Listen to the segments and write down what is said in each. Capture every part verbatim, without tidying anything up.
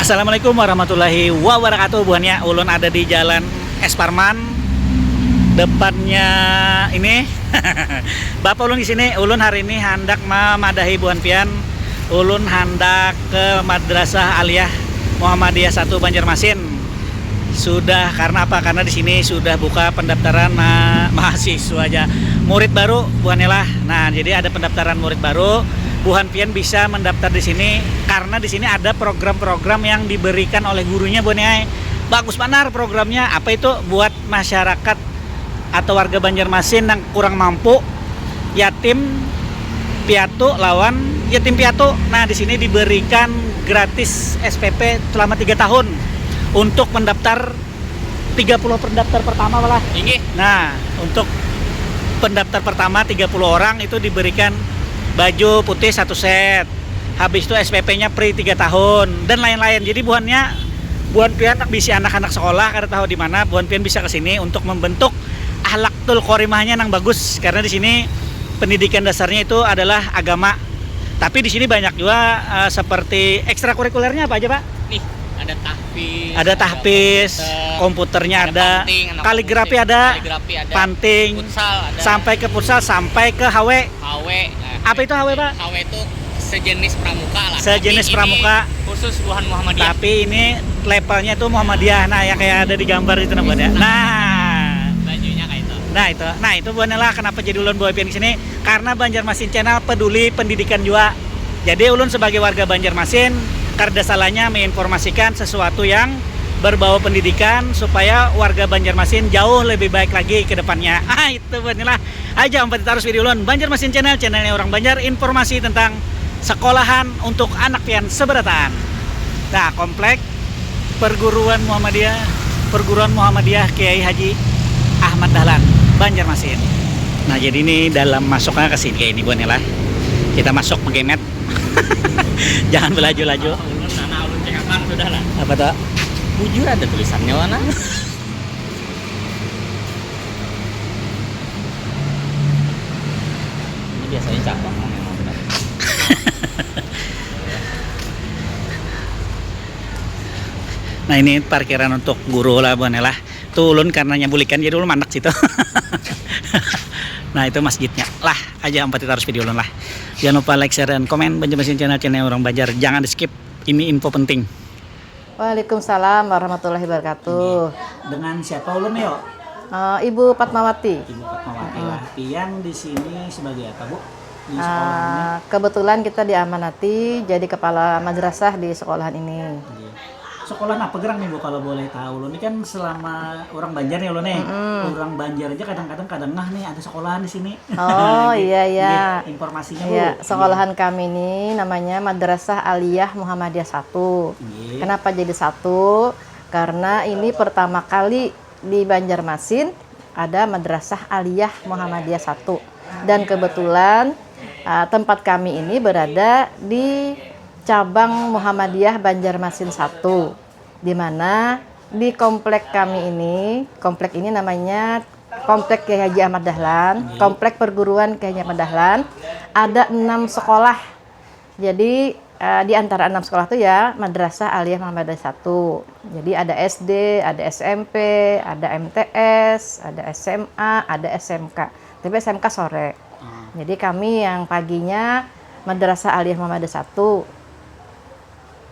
Assalamualaikum warahmatullahi wabarakatuh. Buhannya ulun ada di Jalan Es Parman, depannya ini. Bapak ulun di sini, ulun hari ini handak mamadahi buhan pian. Ulun handak ke Madrasah Aliyah Muhammadiyah satu Banjarmasin. Sudah, karena apa? Karena di sini sudah buka pendaftaran ma mahasiswa aja, murid baru buhannya lah. Nah, jadi ada pendaftaran murid baru, buhan pian bisa mendaftar di sini karena di sini ada program-program yang diberikan oleh gurunya buhannya. Bagus banar programnya. Apa itu? Buat masyarakat atau warga Banjarmasin yang kurang mampu, yatim piatu lawan yatim piatu. Nah, di sini diberikan gratis S P P selama tiga tahun untuk pendaftar tiga puluh pendaftar pertama lah. Inggih. Nah, untuk pendaftar pertama tiga puluh orang itu diberikan baju putih satu set. Habis itu S P P-nya free tiga tahun dan lain-lain. Jadi buhannya buhan pian nak bisi anak-anak sekolah kada tahu di mana, buhan pian bisa ke sini untuk membentuk ahlaktul korimahnya yang bagus karena di sini pendidikan dasarnya itu adalah agama. Tapi di sini banyak juga uh, seperti ekstrakurikulernya apa aja, Pak? Nih, ada tahfiz, ada tahfiz, komputer, komputernya ada, ada panting, kaligrafi ada, kaligrafi ada, panting, futsal ada, sampai ke futsal, sampai ke H W. H W. Nah, apa itu H W, Pak? H W itu sejenis pramuka lah. Sejenis pramuka. Tapi ini khusus buhan Muhammadiyah. Tapi ini levelnya tuh Muhammadiyah. Nah, yang kayak ada di gambar itu namanya. Nah, bajunya kayak itu. Nah, itu. Nah, itu buhannya lah kenapa jadi ulun bawa pian ke sini. Karena Banjarmasin Channel peduli pendidikan juga. Jadi ulun sebagai warga Banjarmasin, kada salahnya menginformasikan sesuatu yang berbau pendidikan supaya warga Banjarmasin jauh lebih baik lagi ke depannya. Ah, itu buhannya lah. Aja umpati tarus video ulun, Banjarmasin Channel, channelnya orang Banjar, informasi tentang sekolahan untuk anak pian seberataan. Nah, komplek Perguruan Muhammadiyah, Perguruan Muhammadiyah Kiai Haji Ahmad Dahlan, Banjarmasin. Nah, jadi ini dalam masuknya ke sini kayak ini buhannya lah. Kita masuk begemet. Jangan belaju-laju. Ulun, anak ulun cekakan sudah lah. Apa tuh? Bujur ada tulisannya, wana. Ini biasanya cabang memang. Nah, ini parkiran untuk guru lah, buhannya lah. Tuh ulun karena nyabulikan jadi ulun mandak situ. Nah, itu masjidnya. Lah, aja umpati tarus video ulun lah. Jangan lupa like, share, dan komen. Banjarmasin Channel, channel orang Banjar. Jangan di skip. Ini info penting. Waalaikumsalam warahmatullahi wabarakatuh. Dengan siapa ulun yo? Uh, Ibu Fatmawati. Ibu Fatmawati lah. Pian di sini sebagai apa, Bu? Di sekolah ini? Uh, kebetulan kita diamanati jadi kepala madrasah di sekolahan ini. Iya. Sekolah apa gerang nih, Bu, kalau boleh tahu? Lo ini kan selama orang Banjar nih, lo nih. Mm-mm. Orang Banjar aja kadang-kadang kadang ngah nih ada sekolahan di sini. Oh, iya, iya. Informasinya, iya, Bu. Sekolahan kami ini namanya Madrasah Aliyah Muhammadiyah satu. Iya. Kenapa jadi satu? Karena ini pertama kali di Banjarmasin ada Madrasah Aliyah Muhammadiyah satu. Dan kebetulan uh, tempat kami ini berada di cabang Muhammadiyah Banjarmasin satu, di mana di komplek kami ini, komplek ini namanya Komplek Kiai Haji Ahmad Dahlan, komplek perguruan Kiai Haji Ahmad Dahlan, ada enam sekolah. Jadi uh, di antara enam sekolah itu ya Madrasah Aliyah Muhammadiyah satu. Jadi ada S D, ada S M P, ada M T S, ada S M A, ada S M K. Tapi S M K sore. Hmm. Jadi kami yang paginya Madrasah Aliyah Muhammadiyah satu.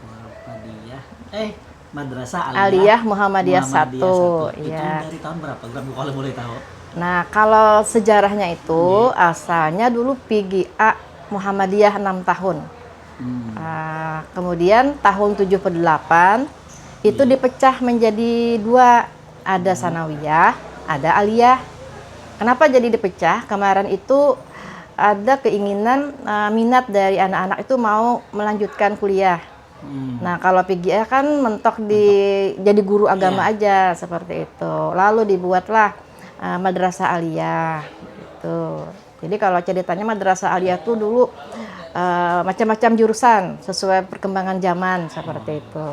Muhammadiyah. Eh, Madrasah Aliyah, Aliyah Muhammadiyah satu. Itu iya. Dari tahun berapa, Gram, kalau boleh tahu? Nah, kalau sejarahnya itu, iya, asalnya dulu P G A Muhammadiyah enam tahun. Hmm. Uh, kemudian tahun tujuh puluh delapan itu, iya, dipecah menjadi dua, ada, hmm, sanawiyah, ada aliyah. Kenapa jadi dipecah? Kemarin itu ada keinginan uh, minat dari anak-anak itu mau melanjutkan kuliah. Hmm. Nah, kalau P G A kan mentok di, mentok, jadi guru agama, iya, aja seperti itu. Lalu dibuatlah uh, madrasah aliyah gitu. Jadi kalau ceritanya Madrasah Aliyah tuh dulu uh, macam-macam jurusan sesuai perkembangan zaman seperti itu.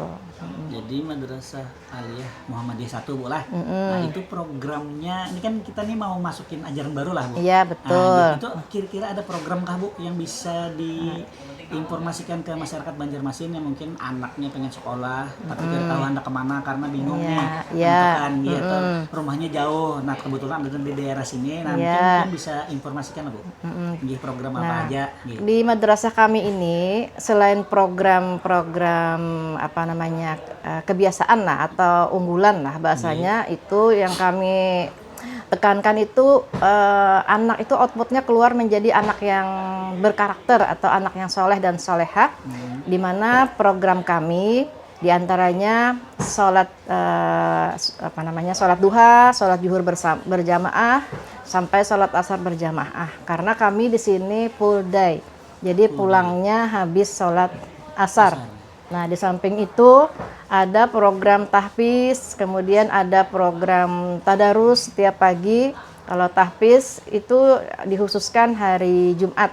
Jadi Madrasah Aliyah Muhammadiyah satu, Bu, lah. Mm-mm. Nah, itu programnya, ini kan kita nih mau masukin ajaran baru lah, Bu. Iya, betul. Nah, itu kira-kira ada program kah, Bu, yang bisa di Informasikan ke masyarakat Banjarmasin yang mungkin anaknya pengen sekolah tapi tidak tahu hendak kemana karena bingung nih, iya, menentukan dia tuh rumahnya jauh. Nah, kebetulan ada di daerah sini, nah, mungkin, iya, mungkin bisa informasikan lah, Bu. Mm-mm. Nggih, program apa, nah, aja, nggih, di madrasah kami ini, selain program-program, apa namanya, eh, kebiasaan lah atau unggulan lah bahasanya, nggih, itu yang kami tekankan itu, eh, anak itu outputnya keluar menjadi anak yang berkarakter atau anak yang soleh dan soleha, hmm, di mana program kami diantaranya sholat, eh, s-, apa namanya, sholat duha, sholat juhur bersa-, berjamaah, sampai sholat asar berjamaah. Karena kami di sini full day, jadi, full day, pulangnya habis sholat asar. Asar. Nah, di samping itu ada program tahfiz, kemudian ada program tadarus setiap pagi. Kalau tahfiz itu dikhususkan hari Jumat.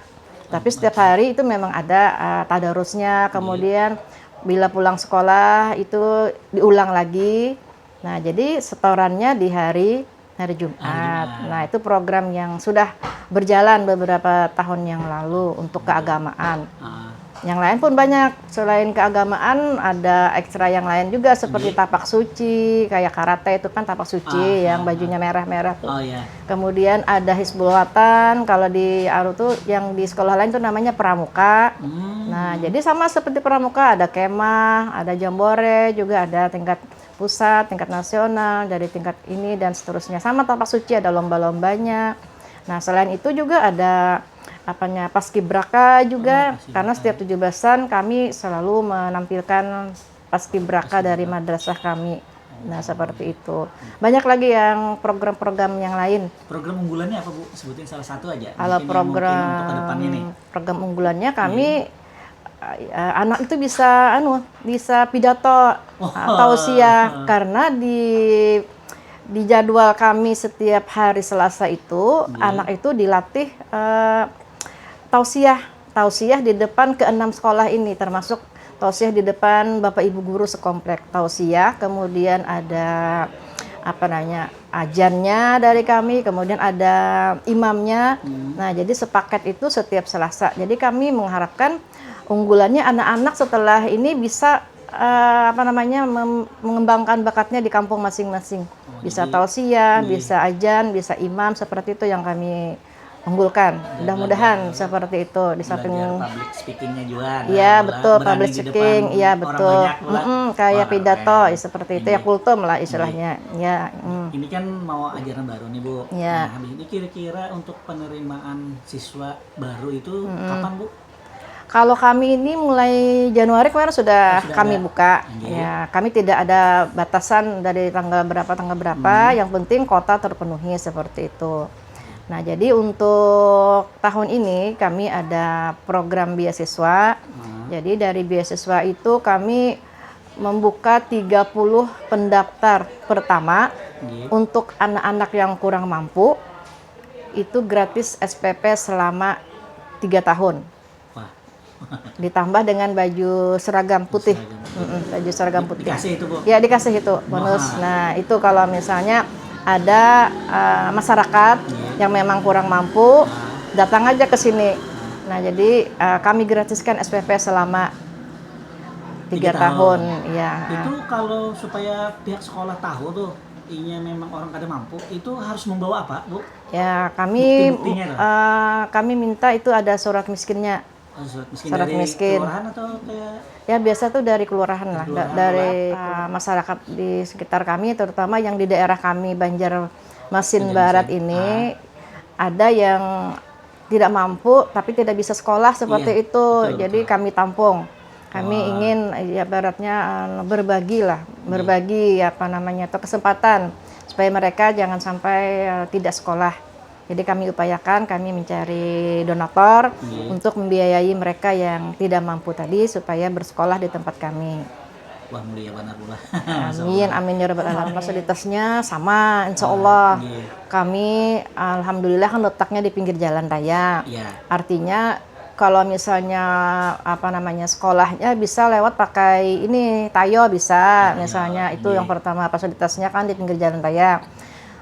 Tapi setiap hari itu memang ada, eh, tadarusnya, iya, kemudian bila pulang sekolah itu diulang lagi. Nah, jadi setorannya di hari, hari Jumat. Hari Jumat. Nah, itu program yang sudah berjalan beberapa tahun yang lalu untuk, iya, keagamaan. Ah. Yang lain pun banyak. Selain keagamaan, ada ekstra yang lain juga seperti, iya, tapak suci, kayak karate itu kan tapak suci, ah, yang, ah, bajunya, ah, merah-merah tuh. Oh, iya. Kemudian ada Hizbul Watan, kalau di Aru tuh yang di sekolah lain tuh namanya Pramuka. Hmm. Nah, jadi sama seperti Pramuka, ada kemah, ada jambore, juga ada tingkat pusat, tingkat nasional, dari tingkat ini dan seterusnya. Sama tapak suci ada lomba-lombanya. Nah, selain itu juga ada apanya, paskibraka juga, oh, paskibraka, karena setiap tujuh belasan kami selalu menampilkan paskibraka dari, paskibraka, madrasah kami. Nah, oh, seperti itu. Banyak lagi yang program-program yang lain. Program unggulannya apa, Bu? Sebutin salah satu aja. Kalau mungkin yang mungkin program, untuk ke depannya nih, program unggulannya kami, hmm, eh, anak itu bisa, anu, bisa pidato, oh, tausiah, karena di, di jadwal kami setiap hari Selasa itu, iya, anak itu dilatih, eh, tausiah. Tausiah di depan keenam sekolah ini, termasuk tausiah di depan Bapak Ibu guru sekomplek. Tausiah, kemudian ada, apa namanya, ajannya dari kami, kemudian ada imamnya. Hmm. Nah, jadi sepaket itu setiap Selasa. Jadi kami mengharapkan unggulannya anak-anak setelah ini bisa, eh, apa namanya, mem-, mengembangkan bakatnya di kampung masing-masing. Oh, bisa jadi tausiah, iya, bisa ajan, bisa imam, seperti itu yang kami unggulkan. Mudah-mudahan seperti itu. Di samping belajar public speaking-nya juga, iya, nah, betul, berani public speaking, iya, betul. Mm-mm, kayak pidato, ya, seperti itu, ya, kultum lah istilahnya. Iya. Ya, mm. Ini kan mau ajaran baru nih, Bu. Iya. Nah, habis ini kira-kira untuk penerimaan siswa baru itu, mm-mm, kapan, Bu? Kalau kami ini mulai Januari kemarin sudah, oh, sudah kami ada, buka. Iya. Ya, kami tidak ada batasan dari tanggal berapa, tanggal berapa, hmm, yang penting kuota terpenuhi seperti itu. Nah, jadi untuk tahun ini kami ada program beasiswa. Hmm. Jadi dari beasiswa itu kami membuka tiga puluh pendaftar pertama, iya, untuk anak-anak yang kurang mampu, itu gratis S P P selama tiga tahun. Wah. Ditambah dengan baju seragam putih. Seragam putih. Mm-mm, baju seragam putih. Di-, dikasih itu, Bu? Ya, dikasih itu, bonus. Wah. Nah, itu kalau misalnya ada, eh, masyarakat, iya, yang memang kurang mampu, ah, datang aja ke sini. Ah. Nah, jadi, eh, kami gratiskan S P P selama tiga tahun. Tiga tahun, ya. Itu kalau supaya pihak sekolah tahu tuh, inya memang orang kada mampu, itu harus membawa apa, Bu? Ya, kami, bukti-buktinya tuh, eh, kami minta itu ada surat miskinnya. Oh, surat miskin. Surat miskin. Dari kelurahan atau kayak? Ya, biasa tuh dari kelurahan lah. Dari kelurahan, da-, dari, eh, masyarakat di sekitar kami, terutama yang di daerah kami, Banjarmasin Barat ini, ah, ada yang tidak mampu, tapi tidak bisa sekolah seperti itu. Iya, betul, betul. Jadi kami tampung. Kami ingin, ya, ibaratnya, eh, berbagi lah, berbagi, apa namanya tuh, kesempatan supaya mereka jangan sampai, eh, tidak sekolah. Jadi kami upayakan, kami mencari donatur, iya, untuk membiayai mereka yang tidak mampu tadi supaya bersekolah di tempat kami. Wah, mulia banar pula. Masya Allah. Amin, amin ya rabbal alamin. Fasilitasnya sama, insya Allah. Ah, iya. Kami, alhamdulillah, kan letaknya di pinggir jalan raya. Iya. Artinya, kalau misalnya, apa namanya, sekolahnya bisa lewat pakai ini, tayo bisa, tayo, misalnya. Itu, iya, yang pertama, fasilitasnya kan di pinggir jalan raya.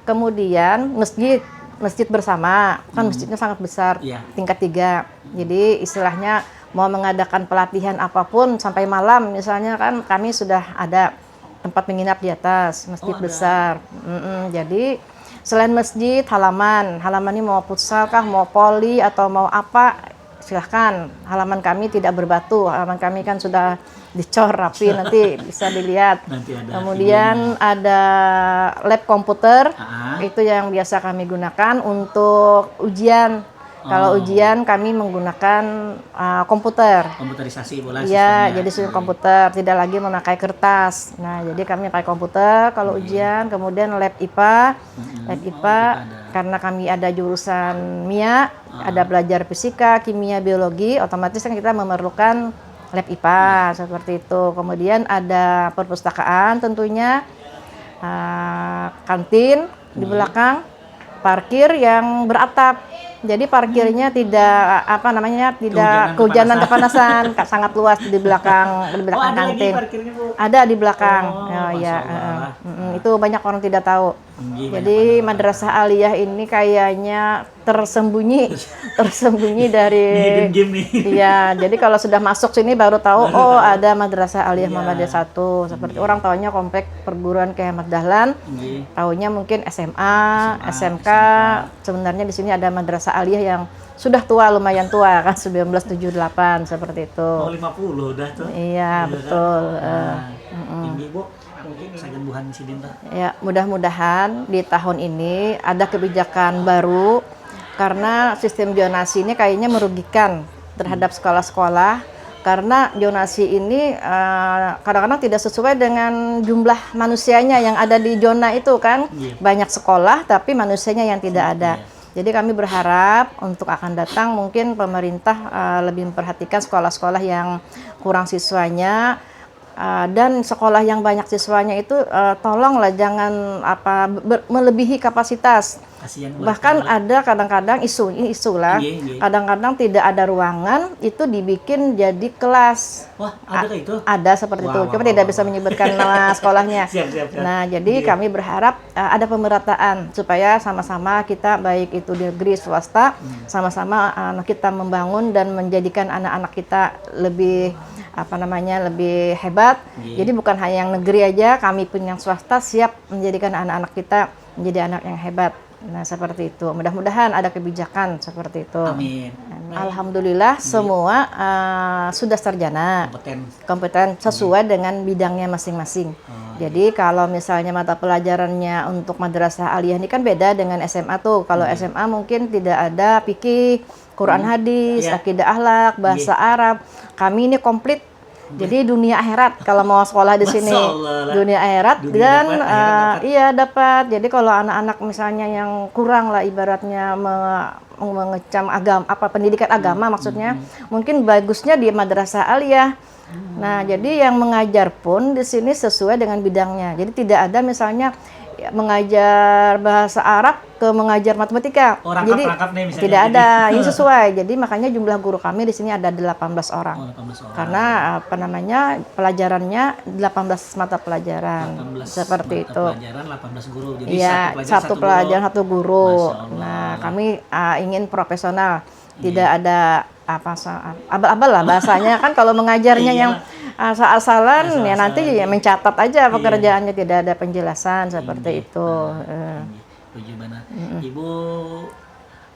Kemudian masjid, masjid bersama, kan, hmm, masjidnya sangat besar, iya, tingkat tiga. Jadi istilahnya mau mengadakan pelatihan apapun sampai malam, misalnya kan kami sudah ada tempat menginap di atas masjid Oh, ada. besar. Mm-mm. Jadi selain masjid, halaman, halaman ini mau futsal kah, mau voli atau mau apa, silahkan. Halaman kami tidak berbatu, halaman kami kan sudah dicor rapi, nanti bisa dilihat. Nanti ada Kemudian ada lab komputer, Ah. itu yang biasa kami gunakan untuk ujian. Kalau Oh. ujian kami menggunakan uh, komputer. Komputerisasi bola Iya, jadi sistem komputer, tidak lagi memakai kertas. Nah, jadi kami pakai komputer kalau ujian, kemudian lab I P A, Mm-mm. lab Oh, I P A I P A ada. Karena kami ada jurusan MIA, Ah. ada belajar fisika, kimia, biologi, otomatis kan kita memerlukan lab I P A seperti itu. Kemudian ada perpustakaan tentunya, uh, kantin di belakang, parkir yang beratap. Jadi parkirnya tidak apa namanya tidak Kehujanan, kehujanan kepanasan. Kepanasan, Kak, sangat luas di belakang di Oh, belakang ada lagi kantin. Parkirnya, Bu? Ada di belakang. Oh, Oh, iya, Masya Allah. heeh. Mm-mm, itu banyak orang tidak tahu. Nggih, Jadi banyak Madrasah Aliyah ini kayaknya tersembunyi, tersembunyi dari Ini hidden game nih. Iya, jadi kalau sudah masuk sini baru tahu, oh, ada Madrasah Aliyah Iya. Muhammadiyah satu. Seperti orang taunya komplek perguruan Kiai Ahmad Dahlan, Nggih. taunya mungkin S M A, S M A, S M K. Sebenarnya di sini ada Madrasah Aliyah yang sudah tua, lumayan tua kan, sembilan belas tujuh delapan seperti itu. Oh, lima puluh dah tuh. Iya, kan? Betul. Nah, Eh. ini, Bu, mungkin sagan buhan sidin tuh. Ya, mudah-mudahan di tahun ini ada kebijakan baru, karena sistem zonasi ini kayaknya merugikan terhadap sekolah-sekolah, karena zonasi ini eh, kadang-kadang tidak sesuai dengan jumlah manusianya yang ada di zona itu kan. Iya. Banyak sekolah tapi manusianya yang tidak ada. Iya. Jadi kami berharap untuk akan datang mungkin pemerintah eh, lebih memperhatikan sekolah-sekolah yang kurang siswanya, eh, dan sekolah yang banyak siswanya itu eh, tolonglah jangan apa ber- melebihi kapasitas. Kasihan buat Bahkan sekolah. Ada kadang-kadang isu, ini isu lah. Iya, iya. Kadang-kadang tidak ada ruangan itu dibikin jadi kelas. Wah, ada kayak itu? Ada seperti Wah, itu. wah, Cuma wah, tidak wah. Bisa menyebutkan nama sekolahnya. Siap, siap, siap. Nah, jadi Iya. Kami berharap uh, ada pemerataan supaya sama-sama kita baik itu di negeri swasta Hmm. sama-sama uh, kita membangun dan menjadikan anak-anak kita lebih apa namanya lebih hebat. Iya. Jadi bukan hanya yang negeri aja, kami pun yang swasta siap menjadikan anak-anak kita menjadi anak yang hebat. Nah, seperti itu. Mudah-mudahan ada kebijakan seperti itu. Amin. Alhamdulillah semua uh, sudah sarjana Kompeten. Kompeten sesuai dengan bidangnya masing-masing. Oh, Jadi kalau misalnya mata pelajarannya untuk madrasah aliyah ini kan beda dengan S M A tuh. Kalau S M A mungkin tidak ada fikih, Quran hadis, Iya. Akidah akhlak, bahasa Arab. Kami ini komplit. Jadi dunia akhirat kalau mau sekolah di Masya sini. Allah lah. Dunia akhirat Dunia dan dapat, akhirat eh, dapat. Iya dapat. Jadi kalau anak-anak misalnya yang kurang lah ibaratnya me- mengecam agama apa pendidikan agama maksudnya, mungkin bagusnya di madrasah aliyah. Nah, jadi yang mengajar pun di sini sesuai dengan bidangnya. Jadi tidak ada misalnya ya, mengajar bahasa Arab ke mengajar matematika. Oh, rangkap, Jadi rangkap nih misalnya. Tidak Jadi ada, ini sesuai. Jadi makanya jumlah guru kami di sini ada delapan belas orang. Oh, delapan belas orang. Karena apa namanya pelajarannya delapan belas mata pelajaran. Delapan belas Seperti mata itu. Pelajaran, delapan belas guru. Jadi Iya, satu pelajaran satu pelajaran guru. Satu guru. Masya Allah. Nah, kami uh, ingin profesional. Tidak ada apa sa- abal-abal lah bahasanya kan kalau mengajarnya Iya. Yang uh, asal-asalan ya Asal-asalan, nanti iya. Ya mencatat aja Iya. Pekerjaannya tidak ada penjelasan seperti Iya. itu. Eh. Iya, setuju banget. Ibu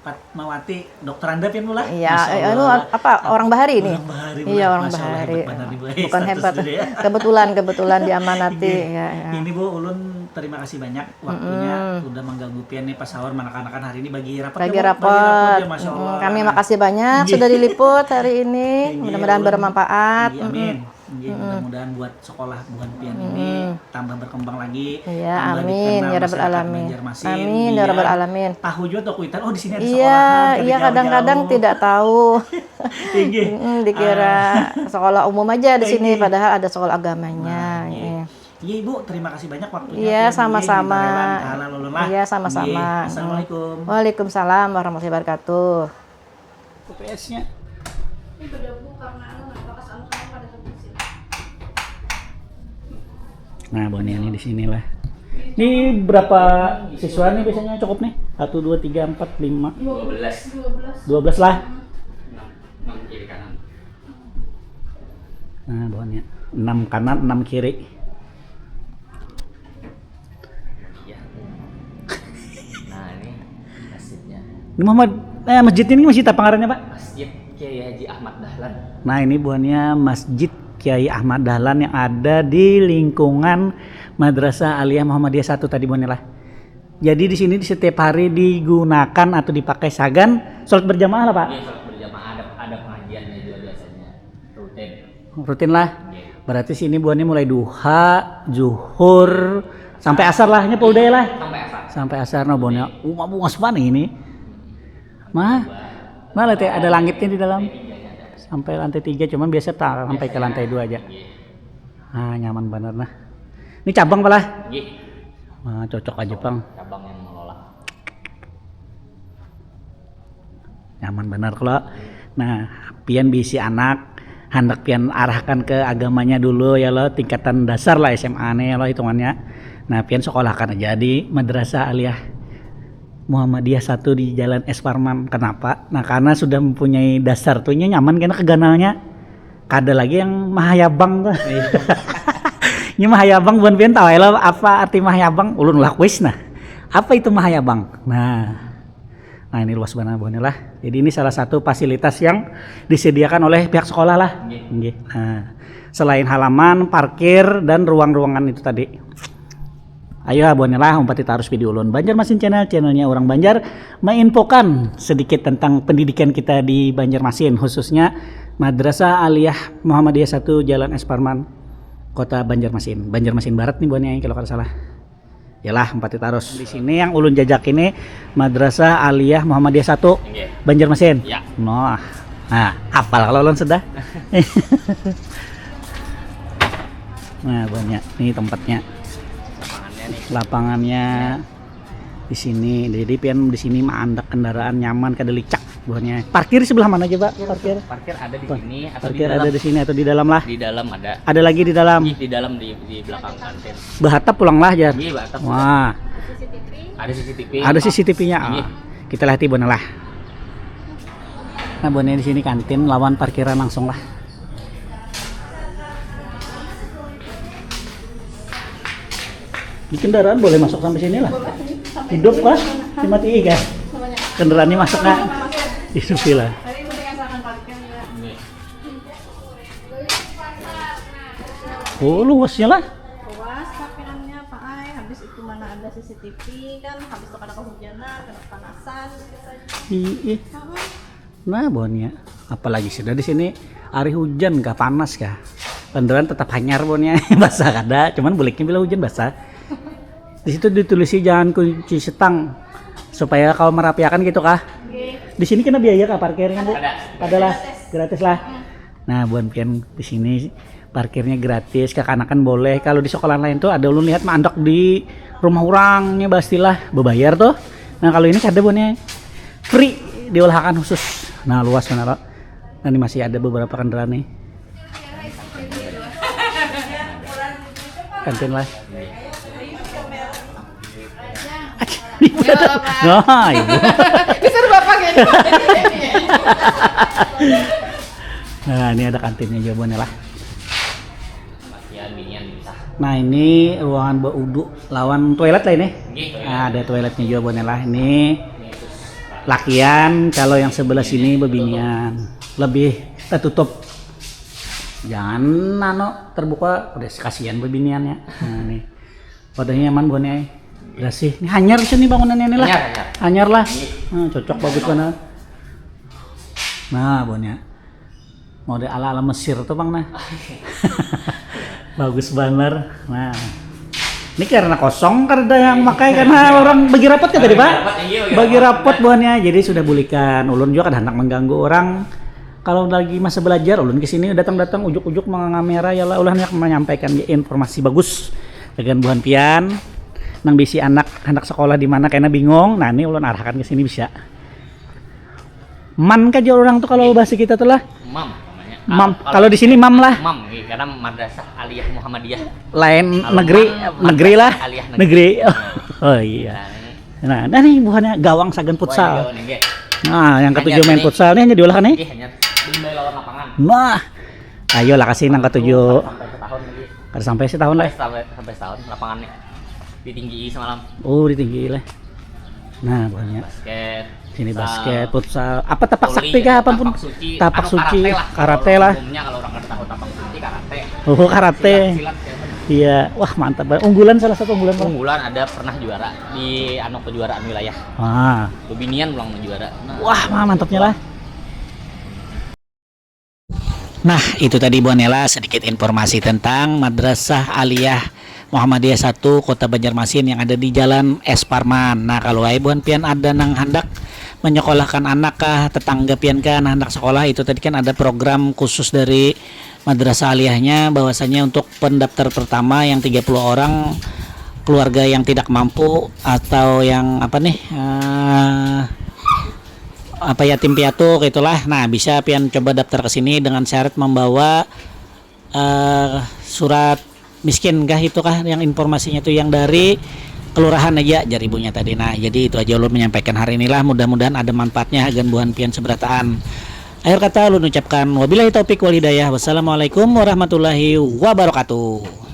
Fatmawati, doktoranda pian lah. Iya, Masya eh, Allah. Anu apa orang Bahari nih? Orang Bahari, Iya, orang Masya Allah, Bahari. Hebat banget nih, Bu. Bukan Status hebat, dulu ya. Kebetulan kebetulan diamanati Iya. Ya, ya. Ini Bu, ulun terima kasih banyak waktunya udah mengganggu pian nih pas sahur manakan-manakan hari ini bagi rapat Bagi ya, Bu. Rapot. Ya, Masya Allah. Mm, kami makasih banyak sudah diliput hari ini. Iya, Mudah-mudahan ulun. Bermanfaat. Iya, amin. Iya, mudah-mudahan buat sekolah buhan pian ini tambah berkembang lagi, Iya, tambah amin, dikenal ya Rabbal masyarakat Alamin. Banjarmasin, Amin, ya biar Rabbal Alamin. Tahu juga tuh kuitan, oh di sini ada Iya, sekolahan, kada iya kadang-kadang jauh-jauh. Tidak tahu. Tinggi. Mm, dikira sekolah umum aja di sini, Tinggi. Padahal ada sekolah agamanya. Nah, iya. Iya. Iya, Ibu, terima kasih banyak waktunya. Iya, Yang sama-sama. Di Barelang, Tahala Lulun lah. Iya, sama-sama. Iya, Assalamualaikum. Waalaikumsalam warahmatullahi wabarakatuh. U P S-nya. Nah, Bonian nih di sini lah. Ini berapa siswa nih biasanya cukup nih? Satu, dua, tiga, empat, lima. dua belas Dua belas lah. enam kiri kanan. Nah, buhannya enam kanan, enam kiri. Iya. Nah, ini masjidnya. Ini Muhammad, eh, masjid ini masjid apa ngarannya, Pak? Masjid Kiai Haji Ahmad Dahlan. Nah, ini buhannya Masjid Kiai Ahmad Dahlan yang ada di lingkungan Madrasah Aliyah Muhammadiyah satu tadi, buhannya lah. Jadi di sini di setiap hari digunakan atau dipakai sagan sholat berjamaah lah, Pak. Iya, sholat berjamaah ada ada pengajiannya juga biasanya. Rutin. Rutin lah. Iya. Berarti sini buhannya mulai duha, zuhur, sampai asar lah, nya udah lah. Sampai asar. Sampai asar no buhannya. Uma bungas banget ini. Mah, malah teh ada langitnya di dalam. Sampai lantai tiga, cuman biasa tak sampai ke lantai dua aja. Iya. Ah, nyaman banget nah. Ini cabang pala. Nggih. Nah, cocok aja pang. Cabang yang mengelola. Nyaman benar kalau. Nah, pian bisi anak, hendak pian arahkan ke agamanya dulu ya lo, tingkatan dasar lah S M A nih ya lo hitungannya. Nah, pian sekolahkan aja di Madrasah Aliyah Muhammadiyah satu di Jalan S Parman. Kenapa? Nah, karena sudah mempunyai dasar tuh, nya nyaman kena keganalnya. Kada lagi yang mahayabang tuh. Ini mahayabang bukan pian tahu ya lo apa arti mahayabang? Ulun lah kuis nah. Apa itu mahayabang? Nah. Nah, ini luas banget buhannya lah. Jadi ini salah satu fasilitas yang disediakan oleh pihak sekolah lah. Nggih. Nggih. Nah, selain halaman, parkir dan ruang-ruangan itu tadi. Ayo buhannya lah umpati tarus video ulun Banjarmasin Channel, channelnya orang Banjar, menginfokan sedikit tentang pendidikan kita di Banjarmasin, khususnya Madrasah Aliyah Muhammadiyah satu Jalan S Parman, Kota Banjarmasin. Banjarmasin Barat nih buhannya kalau kada salah. Yalah, umpati tarus. Di sini yang ulun jajak ini Madrasah Aliyah Muhammadiyah satu Nggih. Banjarmasin. Ya. Noh. Nah, apal kalau ulun sudah. Nah, buhannya. Ini tempatnya. Lapangannya nih. Lapangannya di sini. Jadi pian di sini maandak kendaraan nyaman, kada licak buhannya. Parkir sebelah mana aja, Pak? Parkir. Parkir ada di Pak, sini atau di parkir dalam. Ada di sini atau di dalam lah. Di dalam ada. Ada lagi di dalam. Di dalam di, di belakang kantin. Behatap pulang lah, Jar. Iya, behatap. Wah, Ada C C T V. ada C C T V-nya. Iya. Ah, kita lihat buhannya lah. Nah, buhannya di sini kantin lawan parkiran langsung lah. Di kendaraan boleh masuk sampai sini lah. Hidup lah, cuma tiga. Kendaraan ini masuk nggak? Hidup lah. Tadi udah yang akan parkir ya. Nih. Oh, luasnya lah. Luas parkirannya Pak Ai. Habis itu mana ada C C T V kan. Habis itu kada kehujanan, kada kepanasan gitu saja. Ih, Heeh. Nah, buhannya. Apalagi sudah di sini hari hujan kah, panas kah? Kendaraan tetap hanyar buhannya. Basah kada, cuman buliknya bila hujan basah. Di situ ditulisi jangan kunci setang supaya kalau merapiakan gitu kah? Di sini kena biaya kah parkirnya, Bu? Ada. Adalah gratis lah. Nah, buhan pian di sini parkirnya gratis, kakanakan boleh. Kalau di sekolah lain tuh ada ulun lihat maandak di rumah orangnya pastilah bebayar tuh. Nah, kalau ini kada buhannya free diulahakan khusus. Nah, luas mana lo? Nah, ini masih ada beberapa kendaraan nih. Kantin lah. Nah, ibu. Disuruh bapak gitu. Nah, ini ada kantinnya juga buhannya lah. Ya, binian bisa. Nah, ini ruangan baudu lawan toilet lah ini. Nggih, toilet. Nah, ada toiletnya juga buhannya lah. Ini lakian, kalau yang sebelah sini bebinian. Lebih tertutup. Jangan nano terbuka, udah kasihan bebiniannya. Nah, nih. Wadahnya nyaman buhannya. Bersih. Ini hanyar sih nih bangunannya nih lah. Hanyar, hanyar. Hanyar lah. Nah, cocok bagus banget. Nah, buhannya. Model ala-ala Mesir tuh, Bang, nah. Bagus banar. Nah. Ini karena kosong kada ada yang pakai karena orang bagi rapot kan tadi, Pak? Bagi rapot, iya, bagi Bagi rapot, rapot buhannya. Jadi sudah bulikan. Ulun juga kada hendak mengganggu orang. Kalau lagi masa belajar, ulun ke sini datang-datang ujuk-ujuk mengamera ya lah, ulun hendak menyampaikan ya, informasi bagus dengan buhan pian nang bisi anak hendak sekolah di mana kena bingung. Nah, ini ulun arahkan ke sini bisa. Man kaja orang tuh kalau bahasa kita tuh lah. Mam namanya. Mam. Kalau di sini mam lah. Mam, iya, karena Madrasah Aliyah Muhammadiyah. Lain Kalau negeri, man, negeri lah. Aliyah Negeri. Oh iya. Nah, ini. Nah, nah nih buhannya gawang sagan futsal. Wah, iya, nggih. Nah, yang ketujuh Hanya main ini. Futsal nih hanya diolah nih. Nggih, hanya di lawan lapangan. Nah, Ayo lah kasih nang ketujuh. Sampai setahun lagi. Kada sampai setahun lah. Sampai sampai setahun lapangannya. Ditinggi semalam. Oh, ditinggi lah. Nah, banyak. Basket. Sini futsal, basket, futsal. Apa tapak voli, sakti kah? Apa pun? Tapak suci. Tapak Anu, suci, karate lah. Karate lah. Umumnya kalau orang kada tahu tapak suci karate. Oh, karate. Silat ya. Iya, wah mantap banget. Unggulan, salah satu unggulan. Unggulan ada pernah juara di anu kejuaraan wilayah. Wah, Bebinian pulang juara. Nah, wah mah mantapnya lah. Nah, itu tadi Bu Nela sedikit informasi tentang Madrasah Aliyah Muhammadiyah satu Kota Banjarmasin yang ada di Jalan S Parman. Nah, kalau ai buhan pian ada nang handak menyekolahkan anak kah, tetangga pian kah, nah, handak sekolah, itu tadi kan ada program khusus dari Madrasah Aliyahnya, bahwasanya untuk pendaftar pertama yang tiga puluh orang keluarga yang tidak mampu atau yang apa nih, eh, apa, yatim piatu gitulah. Nah, bisa pian coba daftar ke sini dengan syarat membawa eh, surat miskin kah itu kah yang informasinya tuh yang dari kelurahan aja, jar ibunya tadi. Nah, jadi itu aja ulun menyampaikan hari inilah, mudah-mudahan ada manfaatnya hagan buhan pian seberataan. Akhir kata ulun ucapkan wabillahi taufik wal hidayah. Wassalamualaikum warahmatullahi wabarakatuh.